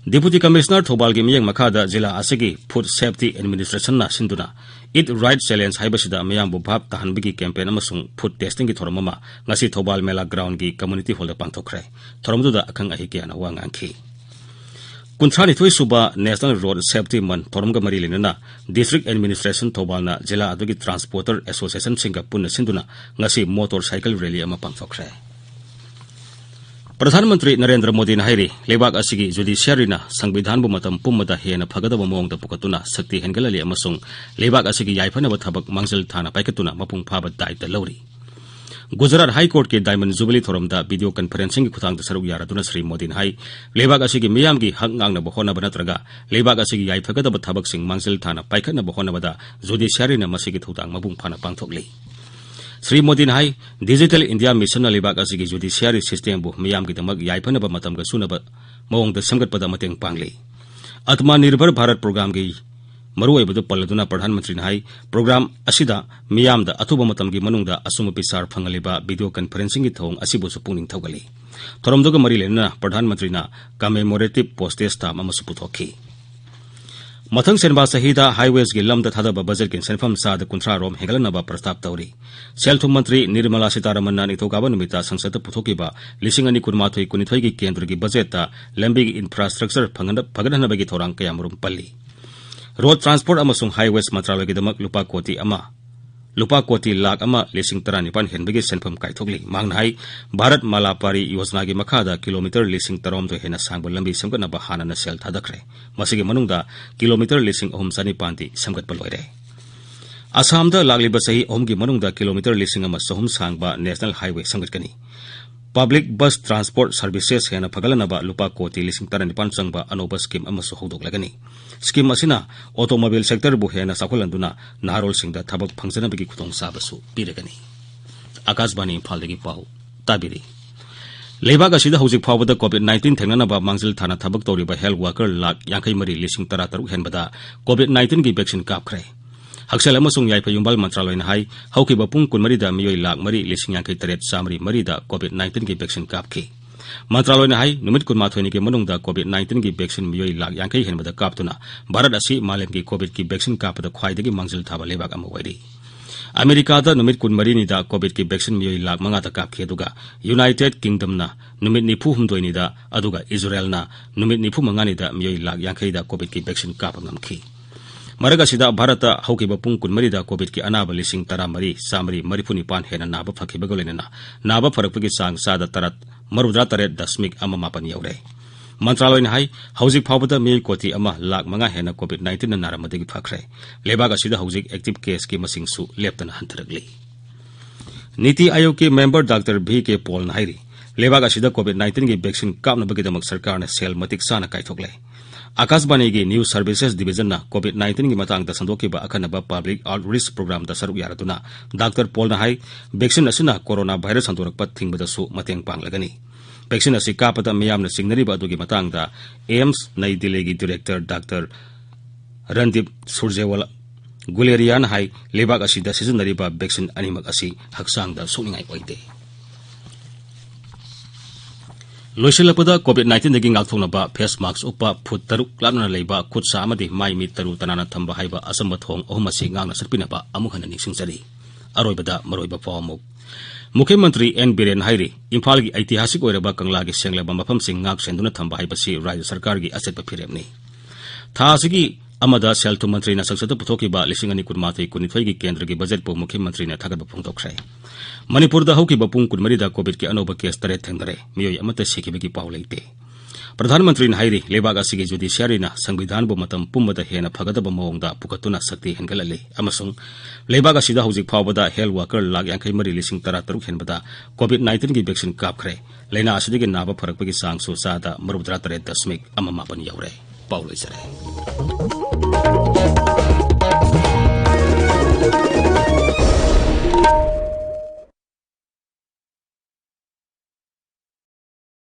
Deputy Commissioner ꯊꯧꯕꯥꯜꯒꯤ ꯃꯤꯠꯌꯦꯡ ꯃꯈꯥꯗ ꯖꯤꯂꯥ ꯑꯁꯤꯒꯤ Food Safety Administrationꯅ ꯁꯤꯟꯗꯨꯅ Eat Right Challenge ꯍꯥꯏꯕꯁꯤꯗ ꯃꯤꯌꯥꯝꯕꯨ ꯚꯥꯞ ꯇꯥꯍꯟꯕꯒꯤ campaign ꯑꯃꯁꯨꯡ food testingꯒꯤ ꯊꯧꯔꯝ ꯑꯃ ꯉꯁꯤ ꯊꯧꯕꯥꯜ ꯃꯦꯂꯥ groundꯒꯤ community hallꯗ ꯄꯥꯡꯊꯣꯛꯈ꯭ꯔꯦ꯫ ꯊꯧꯔꯝꯗꯨꯗ ꯑꯈꯪ ꯑꯍꯩ ꯀꯌꯥꯅ ꯋꯥ ꯉꯥꯡꯈꯤ꯫ ꯀꯨꯟꯊ꯭ꯔꯥꯅꯤꯊꯣꯏ ꯁꯨꯕ National Road Safety Month ꯊꯧꯔꯝꯒ ꯃꯔꯤ ꯂꯩꯅꯅ District Administration ꯊꯧꯕꯥꯜꯅ ꯖꯤꯂꯥ ꯑꯗꯨꯒꯤ Transporter Associationꯁꯤꯡꯒ ꯄꯨꯟꯅ ꯁꯤꯟꯗꯨꯅ ꯉꯁꯤ motorcycle rally ꯑꯃ ꯄꯥꯡꯊꯣꯛꯈ꯭ꯔꯦ꯫ ꯄ꯭ꯔꯙꯥꯟ ꯃꯟꯇ꯭ꯔꯤ ꯅꯔꯦꯟꯗ꯭ꯔ ꯃꯣꯗꯤꯅ ꯍꯥꯏꯔꯤ, ꯂꯩꯕꯥꯛ ꯑꯁꯤꯒꯤ Judiciaryꯅ ꯁꯪꯕꯤꯙꯥꯟꯕꯨ ꯃꯇꯝ ꯄꯨꯝꯕꯗ ꯍꯦꯟꯅ ꯐꯒꯗꯕ ꯃꯑꯣꯡꯗ ꯄꯨꯈꯠꯇꯨꯅ ꯁꯛꯇꯤ ꯍꯦꯟꯒꯠꯍꯜꯂꯤ ꯑꯃꯁꯨꯡ ꯂꯩꯕꯥꯛ ꯑꯁꯤꯒꯤ ꯌꯥꯏꯐꯅꯕ ꯊꯕꯛ ꯃꯥꯡꯖꯤꯜ ꯊꯥꯅ ꯄꯥꯏꯈꯠꯇꯨꯅ ꯃꯄꯨꯡ ꯐꯥꯕ ꯗꯥꯏꯇ ꯂꯧꯔꯤ꯫ ꯒꯨꯖꯔꯥꯠ ꯍꯥꯏ ꯀꯣꯔꯠꯀꯤ Diamond Jubilee ꯊꯧꯔꯝꯗ video conferencingꯒꯤ ꯈꯨꯠꯊꯥꯡꯗ ꯁꯔꯨꯛ ꯌꯥꯔꯗꯨꯅ ꯁ꯭ꯔꯤ ꯃꯣꯗꯤꯅ ꯍꯥꯏ, ꯂꯩꯕꯥꯛ ꯑꯁꯤꯒꯤ ꯃꯤꯌꯥꯝꯒꯤ ꯍꯛ ꯉꯥꯛꯅꯕ ꯍꯣꯠꯅꯕ ꯅꯠꯇ꯭ꯔꯒ ꯂꯩꯕꯥꯛ ꯑꯁꯤꯒꯤ ꯌꯥꯏꯐꯒꯗꯕ ꯊꯕꯛꯁꯤꯡ ꯃꯥꯡꯖꯤꯜ ꯊꯥꯅ ꯄꯥꯏꯈꯠꯅꯕ ꯍꯣꯠꯅꯕꯗ Judiciaryꯅ ꯃꯁꯤꯒꯤ ꯊꯧꯗꯥꯡ ꯃꯄꯨꯡ ꯐꯥꯅ ꯄꯥꯡꯊꯣꯛꯂꯤ꯫ ꯁ꯭ꯔꯤ ꯃꯣꯗꯤꯅ ꯍꯥꯏ, Digital India Missionꯅ ꯂꯩꯕꯥꯛ ꯑꯁꯤꯒꯤ Judiciary systemꯕꯨ ꯃꯤꯌꯥꯝꯒꯤꯗꯃꯛ ꯌꯥꯏꯐꯅꯕ ꯃꯇꯝꯒ ꯆꯨꯅꯕ ꯃꯑꯣꯡꯗ ꯁꯦꯝꯒꯠꯄꯗ ꯃꯇꯦꯡ ꯄꯥꯡꯂꯤ꯫ Atmanirbhar Bharat Programꯒꯤ ꯃꯔꯨꯑꯣꯏꯕꯗꯨ ꯄꯜꯂꯗꯨꯅ ꯄ꯭ꯔꯙꯥꯟ ꯃꯟꯇ꯭ꯔꯤꯅ ꯍꯥꯏ, program ꯑꯁꯤꯗ ꯃꯤꯌꯥꯝꯗ ꯑꯊꯨꯕ ꯃꯇꯝꯒꯤ ꯃꯅꯨꯡꯗ ꯑꯆꯨꯝꯕ ꯕꯤꯆꯥꯔ ꯐꯪꯍꯜꯂꯤꯕ video conferencingꯒꯤ ꯊꯧꯑꯣꯡ ꯑꯁꯤꯕꯨꯁꯨ ꯄꯨꯛꯅꯤꯡ ꯊꯧꯒꯠꯂꯤ꯫ ꯊꯧꯔꯝꯗꯨꯒ ꯃꯔꯤ ꯂꯩꯅꯅ ꯄ꯭ꯔꯙꯥꯟ ꯃꯟꯇ꯭ꯔꯤꯅ commemorative postage stamp ꯑꯃꯁꯨ ꯄꯨꯊꯣꯛꯈꯤ꯫ ꯃꯊꯪ ꯁꯦꯟꯕꯥ ꯆꯍꯤꯗ highwaysꯀꯤ ꯂꯝꯗ ꯊꯥꯗꯕ budgetꯀꯤ ꯁꯦꯟꯐꯝ ꯆꯥꯗ ꯀꯨꯟꯊ꯭ꯔꯥ ꯔꯣꯝ ꯍꯦꯟꯒꯠꯍꯟꯅꯕ ꯄ꯭ꯔꯁꯇꯥꯞ ꯇꯧꯔꯤ꯫ ꯁꯦꯜ ꯊꯨꯝ ꯃꯟꯇ꯭ꯔꯤ ꯅꯤꯔꯃꯂꯥ ꯁꯤꯇꯥꯔꯥꯃꯟꯅ ꯅꯤꯡꯊꯧꯀꯥꯕ ꯅꯨꯃꯤꯠꯇ ꯁꯪꯁꯠꯇ ꯄꯨꯊꯣꯛꯈꯤꯕ ꯂꯤꯁꯤꯡ ꯑꯅꯤ ꯀꯨꯟꯃꯥꯊꯣꯏ ꯀꯨꯟꯅꯤꯊꯣꯏꯒꯤ ꯀꯦꯟꯗ꯭ꯔꯒꯤ budgetꯇ ꯂꯝꯕꯤꯒꯤ infrastructure ꯐꯒꯠꯍꯟꯅꯕꯒꯤ ꯊꯧꯔꯥꯡ ꯀꯌꯥꯃꯔꯨꯝ ꯄꯜꯂꯤ꯫ Road Transport ꯑꯃꯁꯨꯡ Highways ꯃꯟꯇ꯭ꯔꯥꯂꯣꯏꯒꯤꯗꯃꯛ ꯂꯨꯄꯥ ꯀꯣꯇꯤ ꯑꯃ ꯂꯨꯄꯥ ꯀꯣꯇꯤ ꯂꯥꯈ ꯑꯃ ꯂꯤꯁꯤꯡ ꯇꯔꯥꯅꯤꯄꯥꯟ ꯍꯦꯟꯕꯒꯤ ꯁꯦꯟꯐꯝ ꯀꯥꯏꯊꯣꯛꯂꯤ꯫ ꯃꯍꯥꯛꯅ ꯍꯥꯏ, ꯚꯥꯔꯠ ꯃꯥꯂꯥ ꯄꯥꯔꯤ ꯌꯣꯖꯅꯥꯒꯤ ꯃꯈꯥꯗ ꯀꯤꯂꯣꯃꯤꯇꯔ ꯂꯤꯁꯤꯡ ꯇꯔꯥꯍꯨꯝꯗꯣꯏ ꯍꯦꯟꯅ ꯁꯥꯡꯕ ꯂꯝꯕꯤ ꯁꯦꯝꯒꯠꯅꯕ ꯍꯥꯟꯅꯅ ꯁꯦꯜ ꯊꯥꯗꯈ꯭ꯔꯦ꯫ ꯃꯁꯤꯒꯤ ꯃꯅꯨꯡꯗ ꯀꯤꯂꯣꯃꯤꯇꯔ ꯂꯤꯁꯤꯡ ꯑꯍꯨꯝ ꯆꯥꯅꯤꯄꯥꯟꯗꯤ ꯁꯦꯝꯒꯠꯄ ꯂꯣꯏꯔꯦ꯫ ꯑꯁꯥꯝꯗ ꯂꯥꯛꯂꯤꯕ ꯆꯍꯤ ꯑꯍꯨꯝꯒꯤ ꯃꯅꯨꯡꯗ ꯀꯤꯂꯣꯃꯤꯇꯔ ꯂꯤꯁꯤꯡ ꯑꯃ ꯆꯍꯨꯝ ꯁꯥꯡꯕ ꯅꯦꯁꯅꯦꯜ ꯍꯥꯏꯋꯦ ꯁꯦꯝꯒꯠꯀꯅꯤ꯫ ꯄꯕ꯭ꯂꯤꯛ ꯕꯁ ꯇ꯭ꯔꯥꯟꯁꯄꯣꯔꯠ ꯁꯔꯚꯤꯁꯦꯁ ꯍꯦꯟꯅ ꯐꯒꯠꯂꯅꯕ ꯂꯨꯄꯥ ꯀꯣꯇꯤ ꯂꯤꯁꯤꯡ ꯇꯔꯥꯅꯤꯄꯥꯟ ꯆꯪꯕ ꯑꯅꯧꯕ ꯁ꯭ꯀꯤꯝ ꯑꯃꯁꯨ ꯍꯧꯗꯣꯛꯂꯒꯅꯤ꯫ ꯁ꯭ꯀꯤꯝ ꯑꯁꯤꯅ ꯑꯣꯇꯣꯃꯣꯕꯥꯏꯜ ꯁꯦꯛꯇꯔꯕꯨ ꯍꯦꯟꯅ ꯆꯥꯎꯈꯠꯍꯟꯗꯨꯅ ꯅꯍꯥꯔꯣꯜꯁꯤꯡꯗ ꯊꯕꯛ ꯐꯪꯖꯅꯕꯒꯤ ꯈꯨꯗꯣꯡꯆꯥꯕꯁꯨ ꯄꯤꯔꯒꯅꯤ꯫ ꯑꯥꯀꯥꯁꯕꯥꯅꯤ ꯏꯝꯐꯥꯜꯗꯒꯤ ꯄꯥꯎ ꯇꯥꯕꯤꯔꯤ꯫ ꯂꯩꯕꯥꯛ ꯑꯁꯤꯗ ꯍꯧꯖꯤꯛ ꯐꯥꯎꯕꯗ ꯀꯣꯚꯤꯗ ꯅꯥꯏꯟꯇꯤꯟ ꯊꯦꯡꯅꯅꯕ ꯃꯥꯡꯖꯤꯜ ꯊꯥꯅ ꯊꯕꯛ ꯇꯧꯔꯤꯕ ꯍꯦꯜꯊ ꯋꯥꯔꯀꯔ ꯂꯥꯈ ꯌꯥꯡꯈꯩ ꯃꯔꯤ ꯂꯤꯁꯤꯡ ꯇꯔꯥ ꯇꯔꯨꯛ ꯍꯦꯟꯕꯗ ꯀꯣꯚꯤꯗ ꯅꯥꯏꯟꯇꯤꯟꯒꯤ ꯚꯦꯛꯁꯤꯟ ꯀꯥꯞꯈ꯭ꯔꯦ꯫ ꯍꯛꯁꯦꯜ ꯑꯃꯁꯨꯡ ꯌꯥꯏꯐ ꯌꯨꯝꯕꯥꯜ ꯃꯟꯇ꯭ꯔꯥꯂꯣꯏꯅ ꯍꯥꯏ, ꯍꯧꯈꯤꯕ ꯄꯨꯡ ꯀꯨꯟꯃꯔꯤꯗ ꯃꯤꯑꯣꯏ ꯂꯥꯈ ꯃꯔꯤ ꯂꯤꯁꯤꯡ ꯌꯥꯡꯈꯩ ꯇꯔꯦꯠ ꯆꯥꯃꯔꯤ ꯃꯔꯤꯗ ꯀꯣꯚꯤꯗ ꯅꯥꯏꯟꯇꯤꯟꯒꯤ ꯚꯦꯛꯁꯤꯟ ꯀꯥꯞꯈꯤ꯫ ꯃꯟꯇ꯭ꯔꯥꯂꯣꯏꯅ ꯍꯥꯏ, ꯅꯨꯃꯤꯠ ꯀꯨꯟꯃꯥꯊꯣꯏꯅꯤꯒꯤ ꯃꯅꯨꯡꯗ ꯀꯣꯚꯤꯗ ꯅꯥꯏꯟꯇꯤꯟꯒꯤ ꯚꯦꯛꯁꯤꯟ ꯃꯤꯑꯣꯏ ꯂꯥꯈ ꯌꯥꯡꯈꯩ ꯍꯦꯟꯕꯗ ꯀꯥꯞꯇꯨꯅ ꯚꯥꯔꯠ ꯑꯁꯤ ꯃꯥꯂꯦꯝꯒꯤ ꯀꯣꯚꯤꯗꯀꯤ ꯚꯦꯛꯁꯤꯟ ꯀꯥꯞꯄꯗ ꯈ꯭ꯋꯥꯏꯗꯒꯤ ꯃꯥꯡꯖꯤꯜ ꯊꯥꯕ ꯂꯩꯕꯥꯛ ꯑꯃ ꯑꯣꯏꯔꯤ꯫ ꯑꯃꯦꯔꯤꯀꯥꯗ ꯅꯨꯃꯤꯠ ꯀꯨꯟꯃꯔꯤꯅꯤꯗ ꯀꯣꯚꯤꯗꯀꯤ ꯚꯦꯛꯁꯤꯟ ꯃꯤꯑꯣꯏ ꯂꯥꯈ ꯃꯉꯥꯗ ꯀꯥꯞꯈꯤ, ꯑꯗꯨꯒ ꯌꯨꯅꯥꯏꯇꯦꯗ ꯀꯤꯡꯗꯝꯅ ꯅꯨꯃꯤꯠ ꯅꯤꯐꯨ ꯍꯨꯝꯗꯣꯏꯅꯤꯗ, ꯑꯗꯨꯒ ꯏꯖꯔꯦꯜꯅ ꯅꯨꯃꯤꯠ ꯅꯤꯐꯨ ꯃꯉꯥꯅꯤꯗ ꯃꯤꯑꯣꯏ ꯂꯥꯈ ꯌꯥꯡꯈꯩꯗ ꯀꯣꯚꯤꯗꯀꯤ ꯚꯦꯛꯁꯤꯟ ꯀꯥꯞꯄ ꯉꯝꯈꯤ꯫ ꯃꯔꯛ ꯑꯁꯤꯗ ꯚꯥꯔꯠꯇ ꯍꯧꯈꯤꯕ ꯄꯨꯡ ꯀꯨꯟꯃꯔꯤꯗ ꯀꯣꯚꯤꯗꯀꯤ ꯑꯅꯥꯕ ꯂꯤꯁꯤꯡ ꯇꯔꯥꯃꯔꯤ ꯆꯥꯃꯔꯤ ꯃꯔꯤꯐꯨ ꯅꯤꯄꯥꯟ ꯍꯦꯟꯅ ꯅꯥꯕ ꯐꯈꯤꯕꯒ ꯂꯣꯏꯅꯅ ꯅꯥꯕ ꯐꯔꯛꯄꯒꯤ ꯆꯥꯡ ꯆꯥꯗ ꯇꯔꯥ, ꯃꯧꯗ꯭ꯔꯥ ꯇꯔꯦꯠ ꯗꯁꯃꯤꯛ ꯑꯃ ꯃꯥꯄꯟ ꯌꯧꯔꯦ꯫ ꯃꯟꯇ꯭ꯔꯥꯂꯣꯏꯅ ꯍꯥꯏ, ꯍꯧꯖꯤꯛ ꯐꯥꯎꯕꯗ ꯃꯤꯑꯣꯏ ꯀꯣꯇꯤ ꯑꯃ ꯂꯥꯈ ꯃꯉꯥ ꯍꯦꯟꯅ ꯀꯣꯚꯤꯗ ꯅꯥꯏꯟꯇꯤꯟꯅ ꯅꯥꯔꯝꯕꯗꯒꯤ ꯐꯈ꯭ꯔꯦ꯫ ꯂꯩꯕꯥꯛ ꯑꯁꯤꯗ ꯍꯧꯖꯤꯛ ꯑꯦꯛꯇꯤꯚ ꯀꯦꯁꯀꯤ ꯃꯁꯤꯡꯁꯨ ꯂꯦꯞꯇꯅ ꯍꯟꯊꯔꯛꯂꯤ꯫ ꯅꯤꯇꯤ ꯑꯥꯌꯣꯒꯀꯤ ꯃꯦꯝꯕꯔ ꯗꯥꯛꯇꯔ ꯚꯤ ꯀꯦ ꯄꯣꯜꯅ ꯍꯥꯏꯔꯤ, ꯂꯩꯕꯥꯛ ꯑꯁꯤꯗ ꯀꯣꯚꯤꯗ ꯅꯥꯏꯟꯇꯤꯟꯒꯤ ꯚꯦꯛꯁꯤꯟ ꯀꯥꯞꯅꯕꯒꯤꯗꯃꯛ ꯁꯔꯀꯥꯔꯅ ꯁꯦꯜ ꯃꯇꯤꯛ ꯆꯥꯅ ꯀꯥꯏꯊꯣꯛꯂꯦ꯫ ꯑꯥꯀꯥꯁꯕꯥꯅꯤꯒꯤ ꯅ꯭ꯌꯨꯁ ꯁꯔꯚꯤꯁꯦꯁ ꯗꯤꯚꯤꯖꯟꯅ ꯀꯣꯚꯤꯗ ꯅꯥꯏꯟꯇꯤꯟꯒꯤ ꯃꯇꯥꯡꯗ ꯁꯟꯗꯣꯛꯈꯤꯕ ꯑꯈꯟꯅꯕ ꯄꯕ꯭ꯂꯤꯛ ꯑꯥꯎꯠꯔꯤꯆ ꯄ꯭ꯔꯣꯒ꯭ꯔꯥꯝꯗ ꯁꯔꯨꯛ ꯌꯥꯔꯗꯨꯅ ꯗꯥꯛꯇꯔ ꯄꯣꯜꯅ ꯍꯥꯏ, ꯚꯦꯛꯁꯤꯟ ꯑꯁꯤꯅ ꯀꯣꯔꯣꯅꯥ ꯚꯥꯏꯔꯁ ꯁꯟꯗꯣꯔꯛꯄ ꯊꯤꯡꯕꯗꯁꯨ ꯃꯇꯦꯡ ꯄꯥꯡꯂꯒꯅꯤ꯫ ꯚꯦꯛꯁꯤꯟ ꯑꯁꯤ ꯀꯥꯞꯄꯗ ꯃꯤꯌꯥꯝꯅ ꯆꯤꯡꯅꯔꯤꯕ ꯑꯗꯨꯒꯤ ꯃꯇꯥꯡꯗ ꯑꯦꯝꯁ ꯅꯩ ꯗꯤꯜꯂꯤꯒꯤ ꯗꯤꯔꯦꯛꯇꯔ ꯗꯥꯛꯇꯔ ꯔꯟꯗꯤꯞ ꯁꯨꯔꯖꯦꯋꯥꯂꯥ ꯒꯨꯂꯦꯔꯤꯌꯥꯅ ꯍꯥꯏ, ꯂꯩꯕꯥꯛ ꯑꯁꯤꯗ ꯁꯤꯖꯤꯟꯅꯔꯤꯕ ꯚꯦꯛꯁꯤꯟ ꯑꯅꯤꯃꯛ ꯑꯁꯤ ꯍꯛꯆꯥꯡꯗ ꯁꯣꯛꯅꯤꯡꯉꯥꯏ ꯑꯣꯏꯗꯦ꯫ ꯂꯣꯏꯁꯤꯜꯂꯛꯄꯗ, ꯀꯣꯚꯤꯗ ꯅꯥꯏꯟꯇꯤꯟꯗꯒꯤ ꯉꯥꯛꯊꯣꯛꯅꯕ ꯐꯦꯁ ꯃꯥꯛꯁ ꯎꯞꯄ, ꯐꯨꯠ ꯇꯔꯨꯛ ꯂꯥꯞꯅꯅ ꯂꯩꯕ, ꯈꯨꯠ ꯁꯥ ꯑꯃꯗꯤ ꯃꯥꯏ ꯃꯤꯠ ꯇꯔꯨ ꯇꯅꯥꯟꯅ ꯊꯝꯕ ꯍꯥꯏꯕ ꯑꯆꯝꯕ ꯊꯣꯡ ꯑꯍꯨꯝ ꯑꯁꯤ ꯉꯥꯛꯅ ꯆꯠꯄꯤꯅꯕ ꯑꯃꯨꯛ ꯍꯟꯅ ꯅꯤꯡꯁꯤꯡꯖꯔꯤ꯫ ꯑꯔꯣꯏꯕꯗ ꯃꯔꯨꯑꯣꯏꯕ ꯄꯥꯎ ꯑꯃꯨꯛ꯫ ꯃꯨꯈ꯭ꯌ ꯃꯟꯇ꯭ꯔꯤ ꯑꯦꯟ ꯕꯤꯔꯦꯟ ꯍꯥꯏꯔꯤ, ꯏꯝꯐꯥꯜꯒꯤ ꯑꯩꯇꯤꯍꯥꯁꯤꯛ ꯑꯣꯏꯔꯕ ꯀꯪꯂꯥꯒꯤ ꯁꯦꯡꯂꯕ ꯃꯐꯝꯁꯤꯡ ꯉꯥꯛ ꯁꯦꯟꯗꯨꯅ ꯊꯝꯕ ꯍꯥꯏꯕꯁꯤ ꯔꯥꯖ꯭ꯌ ꯁꯔꯀꯥꯔꯒꯤ ꯑꯆꯦꯠꯄ ꯐꯤꯔꯦꯞꯅꯤ꯫ ꯊꯥ ꯑꯁꯤꯒꯤ ꯑꯃꯗ ꯁꯦꯜ ꯊꯨꯝ ꯃꯟꯇ꯭ꯔꯤꯅ ꯁꯪꯁꯠꯇ ꯄꯨꯊꯣꯛꯈꯤꯕ ꯂꯤꯁꯤꯡ ꯑꯅꯤ ꯀꯨꯟꯃꯥꯊꯣꯏ ꯀꯨꯟꯅꯤꯊꯣꯏꯒꯤ ꯀꯦꯟꯗ꯭ꯔꯒꯤ ꯕꯖꯦꯠꯄꯨ ꯃꯨꯈ꯭ꯌ ꯃꯟꯇ꯭ꯔꯤꯅ ꯊꯥꯒꯠꯄ ꯐꯣꯡꯗꯣꯛꯈ꯭ꯔꯦ꯫ ꯃꯅꯤꯄꯨꯔꯗ ꯍꯧꯈꯤꯕ ꯄꯨꯡ ꯀꯨꯟꯃꯔꯤꯗ ꯀꯣꯚꯤꯗꯀꯤ ꯑꯅꯧꯕ ꯀꯦꯁ ꯇꯔꯦꯠ ꯊꯦꯡꯅꯔꯦ꯫ ꯃꯤꯑꯣꯏ ꯑꯃꯠꯇ ꯁꯤꯈꯤꯕꯒꯤ ꯄꯥꯎ ꯂꯩꯇꯦ꯫ ꯄ꯭ꯔꯙꯥꯟ ꯃꯟꯇ꯭ꯔꯤꯅ ꯍꯥꯏꯔꯤ, ꯂꯩꯕꯥꯛ ꯑꯁꯤꯒꯤ ꯖꯨꯗꯤꯁꯤꯌꯥꯔꯤꯅ ꯁꯪꯕꯤꯙꯥꯟꯕꯨ ꯃꯇꯝ ꯄꯨꯝꯕꯗ ꯍꯦꯟꯅ ꯐꯒꯗꯕ ꯃꯑꯣꯡꯗ ꯄꯨꯈꯠꯇꯨꯅ ꯁꯛꯇꯤ ꯍꯦꯟꯒꯠꯍꯜꯂꯤ ꯑꯃꯁꯨꯡ ꯂꯩꯕꯥꯛ ꯑꯁꯤꯗ ꯍꯧꯖꯤꯛ ꯐꯥꯎꯕꯗ ꯍꯦꯜꯊ ꯋꯥꯔꯀꯔ ꯂꯥꯈ ꯌꯥꯡꯈꯩ ꯃꯔꯤ ꯂꯤꯁꯤꯡ ꯇꯔꯥ ꯇꯔꯨꯛ ꯍꯦꯟꯕꯗ ꯀꯣꯚꯤꯗ ꯅꯥꯏꯟꯇꯤꯟꯒꯤ ꯚꯦꯛꯁꯤꯟ ꯀꯥꯞꯈ꯭ꯔꯦ꯫ ꯂꯥꯏꯅꯥ ꯑꯁꯤꯗꯒꯤ ꯅꯥꯕ ꯐꯔꯛꯄꯒꯤ ꯆꯥꯡꯁꯨ ꯆꯥꯗ ꯃꯔꯤꯐꯨꯇꯔꯥ ꯇꯔꯦꯠ ꯗꯁꯃꯤꯛ ꯑꯃ ꯃꯥꯄꯟ ꯌꯧꯔꯦ꯫ ꯄꯥꯎ ꯂꯣꯏꯖꯔꯦ꯫